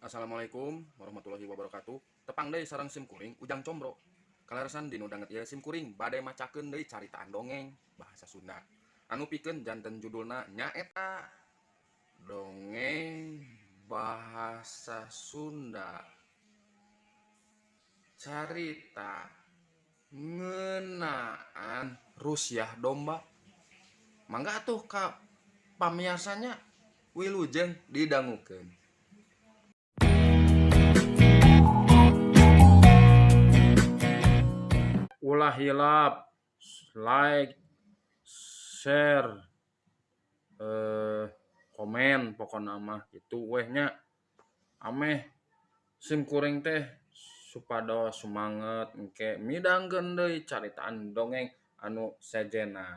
Assalamualaikum warahmatullahi wabarakatuh. Tepang deui sareng sim kuring Ujang Combro. Kaleresan dinu danget ieu sim kuring bade macakeun deui caritaan dongeng bahasa Sunda. Anu pikeun janten judulna nyaeta Dongeng Bahasa Sunda. Carita ngeunaan Rusiah Domba. Mangga atuh ka pamiarsa nya wilujeng didangukeun. Ulah hilap like, share, komen pokona mah kitu weh nya. Ameh sim kuring teh supados sumanget engke midangkeun deui caritaan dongeng anu sejenna.